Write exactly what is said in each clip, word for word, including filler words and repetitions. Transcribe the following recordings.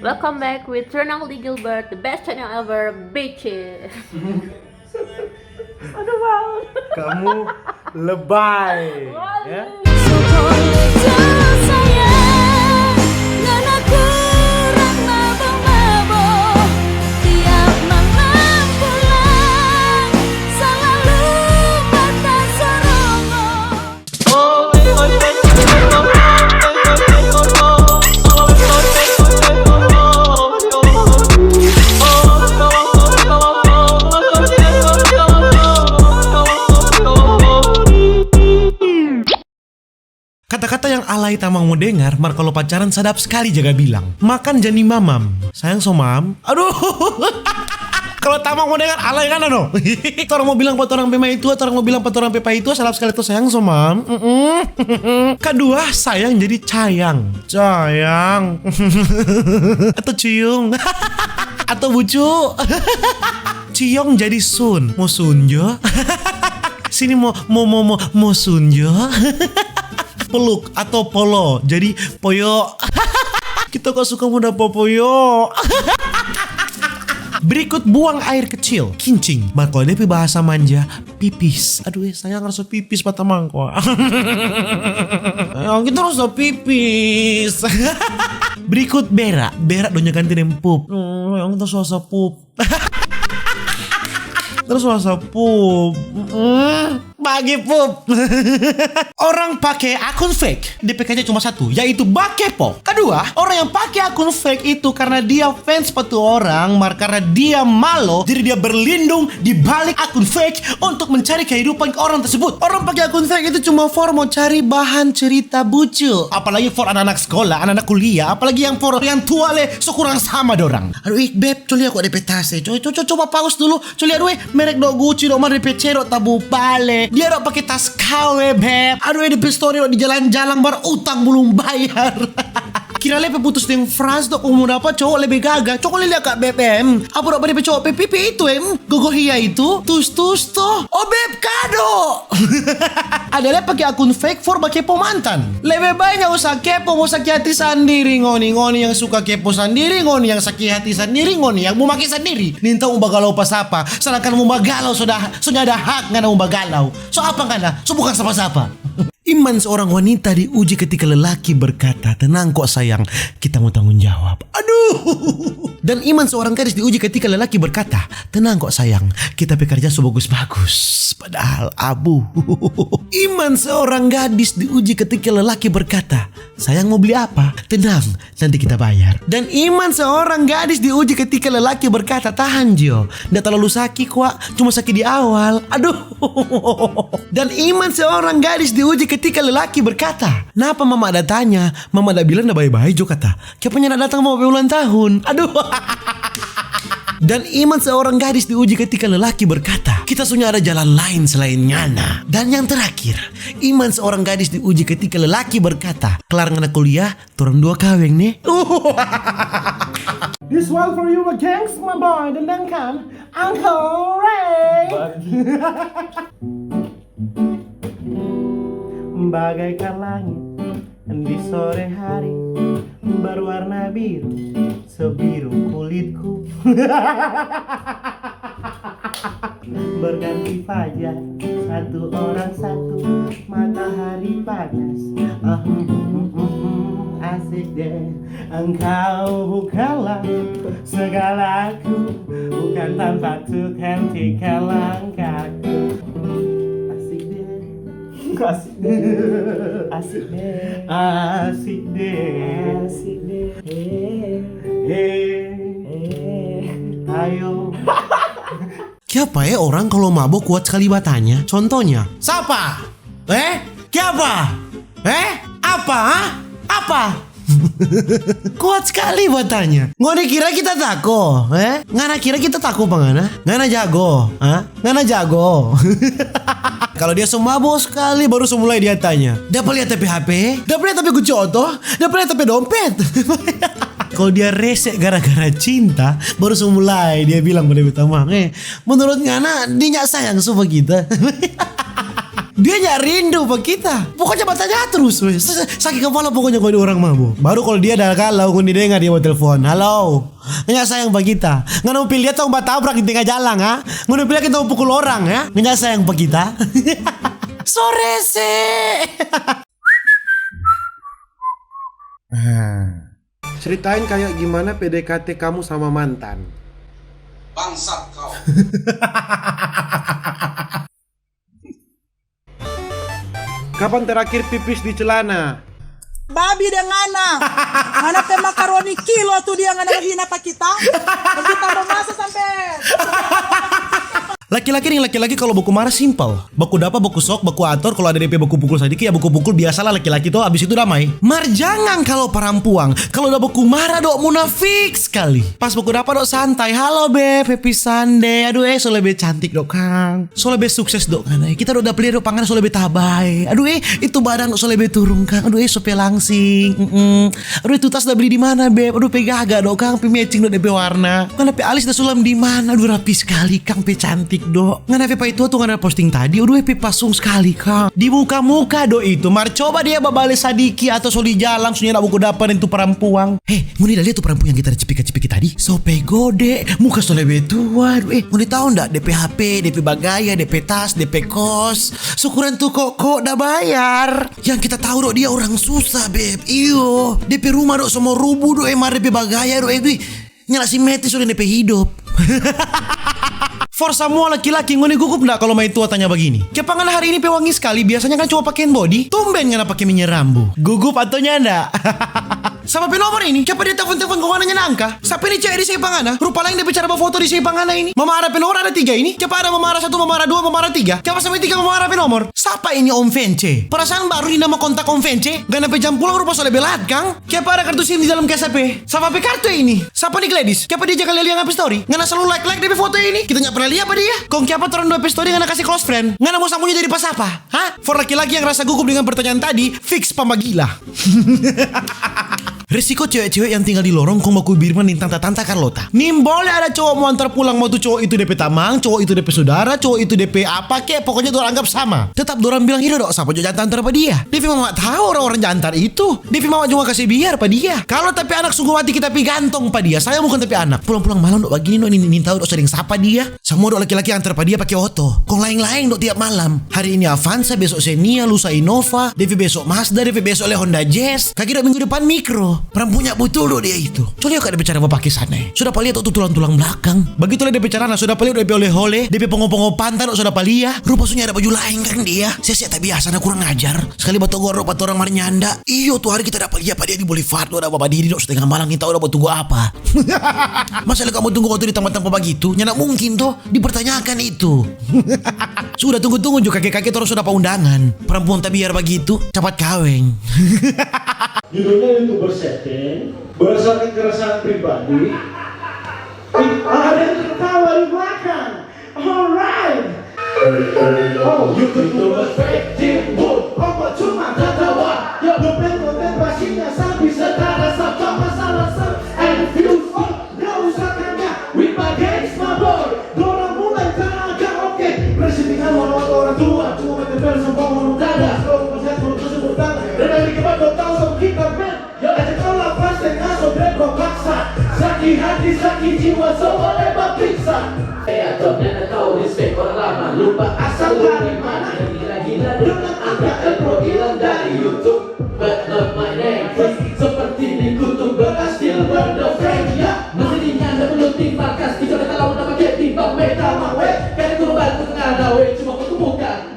Welcome back with Renaldi Gilbert, the best channel ever, bitches. Aduh, wow. Kamu lebay, ya? Syukur itu sayang, ngana kurang mabo-mabo. Tiap malam pulang, salalu mata sorongo. Kata-kata yang alay tamang mo dengar, mar kalo pacaran sadap skali jaga bilang. Makan jani mamam. Sayang so mam. Aduh. Kalo tamang mo dengar alay ngana no. Torang mo bilang pa torang pe maitua, torang mo bilang pa torang pe paitua, sadap skali to sayang so mam. Mm-mm. Kadua, sayang jadi cayang. Cayang. Atau ciung. Atau bucu. Ciong jadi sun. Mo sun jo. Sini mo mo mo mo mo sun jo. Peluk atau polo jadi poyo. Kita kok suka mo dapa poyo. Berikut buang air kecil, kincing. Mar kalo dia pe bahasa manja, pipis. Aduh, eh, sayang rasa pipis pa tamang kwa. Yang kita rasa pipis. Berikut berak. Berak dong ganti deng pup. Hmm, yang kita rasa pup. Terus rasa pup. Mm-mm. Bagi pup. Orang pake akun fake, D P K-nya cuma satu, yaitu bakepo. Kedua, orang yang pake akun fake itu karena dia fans pa tu orang, mar karena dia malo, jadi dia berlindung di balik akun fake untuk mencari kehidupan orang tersebut. Orang pake akun fake itu cuma for mo cari bahan cerita bucu, apalagi for anak-anak sekolah, anak-anak kuliah, apalagi yang for yang tua le so kurang sama dorang. Aduh, ih, beb, co lia kwa de pe tas e. Co, co, co, coba paus dulu. Co lia, aduh, eh, merek do Gucci do, mar de pe cedok tabu pale. Dia do pake tas K W, beb. Aduh, eh, de pe story do di jalan-jalan, mar utang belum bayar. Kira le pe putus deng Frans do, kong mo dapa cowok lebe gaga. Coba lia ka, beb, em. Apa do pa de pe cowok pe pipi itu, em? Gogo hia itu? Tus, tus, to. Oh, beb, kado. Ada le pake akun fake for bakepo mantan. Lebe bae nyanda usah kepo, mo saki hati sandiri ngoni. Ngoni yang suka kepo sandiri, ngoni yang saki hati sandiri, ngoni yang mo make sandiri. Nintau mo bagalau pa sapa, sedangkan mo bagalau so da, so nyanda hak ngana mo bagalau. So apa ngana? So bukang sapa-sapa. Iman seorang wanita diuji ketika lelaki berkata, "Tenang kok sayang, kita mo tanggung jawab." Aduh. Dan iman seorang gadis diuji ketika lelaki berkata, "Tenang kok sayang, kita pe karja so bagus-bagus." Padahal abu. Iman seorang gadis diuji ketika lelaki berkata, "Sayang, mo bli apa? Tenang, nanti kita bayar." Dan iman seorang gadis diuji ketika lelaki berkata, "Tahan jo, nda talalu saki kwa, cuma saki di awal." Aduh. Dan iman seorang gadis diuji ketika lelaki berkata, "Napa mama ada tanya? Mama ada bilang da bae-bae jo kata. Kiapa nyanda datang mama pe ulang tahun?" Aduh. Dan iman seorang gadis diuji ketika lelaki berkata, "Kita so nyanda ada jalan lain selain ngana." Dan yang terakhir, iman seorang gadis diuji ketika lelaki berkata, "Kelar ngana kuliah, torang dua kaweng ne." This one for you, my gangs, my boy, the Duncan, Uncle Ray. Bagaikan langit di sore hari, berwarna biru sebiru kulitku. Berganti fajar, satu orang satu, matahari panas. Ah, hmm, hmm, hmm, hmm, hmm, asik deh. Engkau bukanlah segalaku, bukan tanpa Tuhan tiga langkahku. Asik deh. Asik deh. Asik deh. Asik deh. Asik deh. Hey. Hey. Hey. Ayo. Kiapa eh orang kalo mabo kuat skali batanya? Contohnya, sapa? Eh? Kiapa? Eh? Apa? Ha? Apa? Kuat skali batanya. Ngoni kira kita tako, eh? Ngana kira kita tako pa ngana? Ngana jago, ha? Ngana jago. Kalo dia so mabo skali, baru so mulai dia tanya, "Dapa lia ta pe H P? Dapa lia ta pe kunci oto? Dapa lia ta pe dompet?" Kalo dia rese gara-gara cinta, baru so mulai dia bilang pa dia pe tamang, "Eh, menurut ngana, dia nya sayang so pa kita?" Dia nya rindu pa kita. Pokoknya batanya terus, weh. Sa-, sa-, sakit kepala pokoknya kalau orang mabo. Baru kalau dia ada galau, ngoni dengar dia mau telepon. Halo, ngana sayang pa kita. Ngana mau pilih dia tong batabrak di tengah jalan, ha? Ngana pilih kita mau pukul orang, ya? Ngana sayang pa kita. Sore se. Ah. Ceritain kayak gimana P D K T kamu sama mantan. Bangsat kau. Kapan terakhir pipis di celana? Babi deng ngana. Ngana pe makaroni kilo tu dia ngana hina pa kita. Kita mo masa sampe. Laki-laki deng laki-laki kalu baku mara simpel. Baku dapa, baku sok, baku ator, kalu ada depe baku pukul sadiki, ya baku pukul, biasalah laki-laki to, abis itu damai. Mar jangan kalu parampuang, kalu da baku mara do, munafik skali. Pas baku dapa do santai, "Halo beb, happy Sunday." Aduh eh, so lebe cantik do kang, so lebe sukses do ngana. Kita do dapa lia do pa ngana so lebe tabae. Aduh eh, itu badan do so lebe turung kang. Aduh eh, so pe langsing. Mm-mm. Aduh, itu tas da bli di mana, beb? Aduh, pe gaga do kang, pe matching do depe warna. Ngana pe alis da sulam di mana? Aduh, rapi skali kang, pe cantik do. Ngana pe paitua tu ngana posting tadi, aduh, pe pasung skali kang. Di muka-muka do itu, mar coba dia babale sadiki atau so di jalang, so nyanda baku dapa deng tu parampuang. He, ngoni da lia tu parampuang yang kita da cipika-cipiki tadi? So pe gode, muka so lebe tua. Aduh, eh, ngoni tau nda? Depe H P, depe bagaya, depe tas, depe kos. Syukuran tu koko da bayar. Yang kita tau do dia orang susah, beb. Iyo, depe rumah do so mo rubu do, eh, mar depe bagaya do, eh, dui. Nyala si mete so deng depe hidop. For samua laki-laki, ngoni gugup nda kalu maitua tanya bagini? Kiapa ngana hari ini pe wangi skali? Biasanya kan cuma pake hand body. Tumben ngana pake minyak rambu. Gugup ato nyanda? Sapa pe nomor ini? Kiapa dia telfon-telfon kong ngana nyanda angka? Sapa ini cewek di se pa ngana? Rupa laeng depe cara bafoto di se pa ngana ini. Mama Ara pe nomor ada tiga ini. Kiapa ada Mama Ara satu, Mama Ara dua, Mama Ara tiga? Kiapa sampe tiga Mama Ara pe nomor? Sapa ini Om Vence? Perasaan baru ini nama kontak Om Vence? Ngana pe jam pulang rupa so lebe lat kang? Kiapa ada kartu SIM di dalam kesa pe? Sapa pe kartu ini? Sapa ni Gladys? Kiapa dia jaga lia-lia ngana pe story? Ngana selalu like-like depe foto ini. Kita nya pernah lia pa dia. Kong kiapa torang dua pe story ngana kase close friend? Ngana mo sambunyi jadi pa sapa? Hah? For laki-laki yang rasa gugup dengan pertanyaan tadi, fix pamagila. Resiko cewek-cewek yang tinggal di lorong kong baku birman deng tanta-tanta Carlota. Nimbole ada cowok mo antar pulang, mau tu cowok itu depe tamang, cowok itu depe sudara, cowok itu depe apa ke, pokoknya dorang anggap sama. Tetap dorang bilang, "Ida do, sapa jo ja antar pa dia?" Depe mama tau orang-orang ja antar itu. Depe mama cuma kase biar pa dia. Kalo tapi anak sungguh mati kita pi gantong pa dia. Saya bukan tapi anak. Pulang-pulang malam do bagini do, nintau do sering sapa dia. Samua do laki-laki antar pa dia pake oto. Kong laeng-laeng do tiap malam. Hari ini Avanza, besok Xenia, lusa Innova, depe besok Mazda, depe besok le Honda Jazz. Kage do minggu depan Micro. Parampuang nya butul do dia itu. Coba lihat depe cara bapake sana, eh. So dapa lia tu tulang-tulang belakang. Bagitu le depe carana, so dapa lia depe ole-ole, depe pongo-pongo pantat, so dapa lia. Rupa so nyanda baju laeng kang dia. Sia-sia tabiasa na kurang ajar. Skali batogor do pa torang mar nyanda. Iyo, tu hari kita dapa lia pa dia di Boulevard, do da babadiri do, so tenga malam, nintau do batunggu apa. Masa le kamu tunggu waktu di tampa-tampa bagitu? Nyanda mungkin to, dipertanyakan itu. Sudah tunggu-tunggu jo kage-kage torang so dapa undangan. Parampuang tabiar bagitu, capat kaweng. Judulnya YouTuber Setting, berdasarkan keresahan pribadi. Ih, ada yang tertawa di belakang. Alright. Oh, YouTuber Setting, boom. Apa cuma tertawa? Yo, bukan konten pastinya, sampai setara, sama masalah, and views. Oh, nggak usah tanya. With my games, my boy. Dorang mulai tanaga, oke. Presiden kan orang tua, cuma main person, bangun dada. Kalau mau sehat, perut tersebut tangan. Dan dari kebab, dua tahun sama kita, man. Yo, aja kau lapas, tengah sobek, kau paksa. Sakit hati, sakit jiwa, so boleh baperiksa. Eh, atau nyanda tahu respect orang lama, lupa asal dari mana. Gila-gila, dengan angka Elpro hilang dari YouTube. But love my name, free, seperti di kutub berhasil berdoa, ya. Masih di nyanda belum timbal kas, kita kata lawan apa kayak timbang, meta, mawe. Kayak kurban, ku tengah ada, we, cuma ku temukan.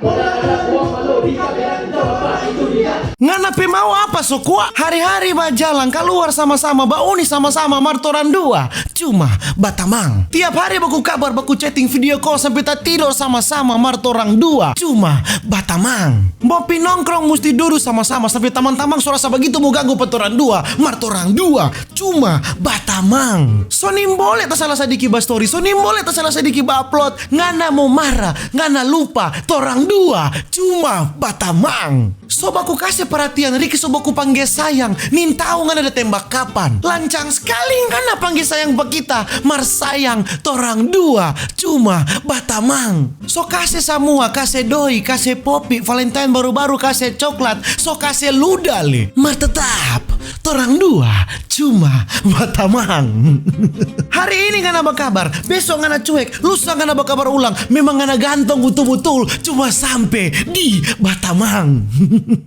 Ngana pe mau apa so kwa? Hari-hari bajalang kaluar sama-sama, bauni sama-sama, mar torang dua cuma batamang. Tiap hari baku kabar, baku chatting, video call, sampe tatidor sama-sama, mar torang dua cuma batamang. Mo pi nongkrong musti dudu sama-sama, sampe tamang-tamang so rasa bagitu mo ganggu pa torang dua, mar torang dua cuma batamang. So nimbole ta sala sadiki bastori, so nimbole ta sala sadiki ba-upload. Ngana mo mara, ngana lupa, torang dua cuma batamang. So baku kase perhatian, Riki so baku pangge sayang. Nintau ngana da tembak kapan. Lancang skali ngana pangge sayang pa kita. Mar sayang, torang dua cuma batamang. So kase samua, kase doi, kase popi, Valentine baru-baru kase coklat, so kase luda le. Mar tetap, torang dua cuma batamang. Hari ini ngana bakabar, beso ngana cuek, lusa ngana bakabar ulang. Memang ngana gantong butul-butul, cuma sampe di batamang.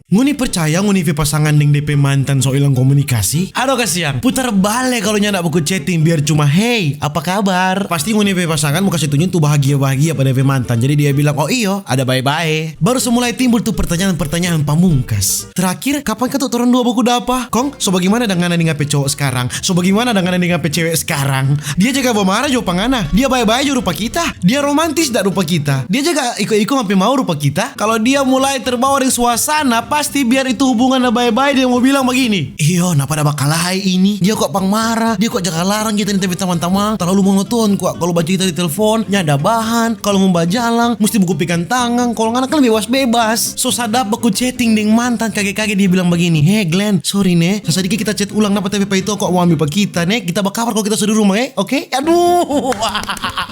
Ngoni percaya ngoni pe pasangan deng de pe mantan so ilang komunikasi? Aduh kasiang, putar bale kalu nyanda baku chatting biar cuma, "Hei, apa kabar?" Pasti ngoni pe pasangan mo kase tunjung tu bahagia-bahagia pa de pe mantan. Jadi dia bilang, "Oh iyo, ada bae-bae." Baru so mulai timbul tu pertanyaan-pertanyaan pamungkas. Terakhir, kapan katu torang dua baku dapa? Kong, so bagimana deng ngana deng ngana pe cowok skarang? So bagimana deng ngana deng ngana pe cewek skarang? Dia jaga bamarah jo pa ngana. Dia bae-bae jo rupa kita. Dia romantis dak rupa kita. Dia jaga iko-iko ngana pe mau rupa kita. Kalo dia mulai terbawa deng suasana, pasti biar itu hubungan na bae-bae dia mo bilang bagini, "Iyo, napa da bakalae ini? Dia kwa pangmarah, dia kwa jaga larang kita ni tapi tamang-tamang, talalu monoton kwa. Kalo bacita di telfon, nyanda bahan. Kalo mo bajalang, musti baku pegang tangang. Kalo ngana kan bebas-bebas." So sadap baku chatting deng mantan, kage-kage dia bilang bagini, "He Glenn, sorry ne, sasadiki kita chat ulang, napa tapi pa itu kwa mo ambe pa kita ne. Kita bakabar kalo kita so di rumah, eh? Oke?" Aduh.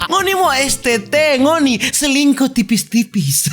Ngoni mo S T T, ngoni selingkuh tipis-tipis.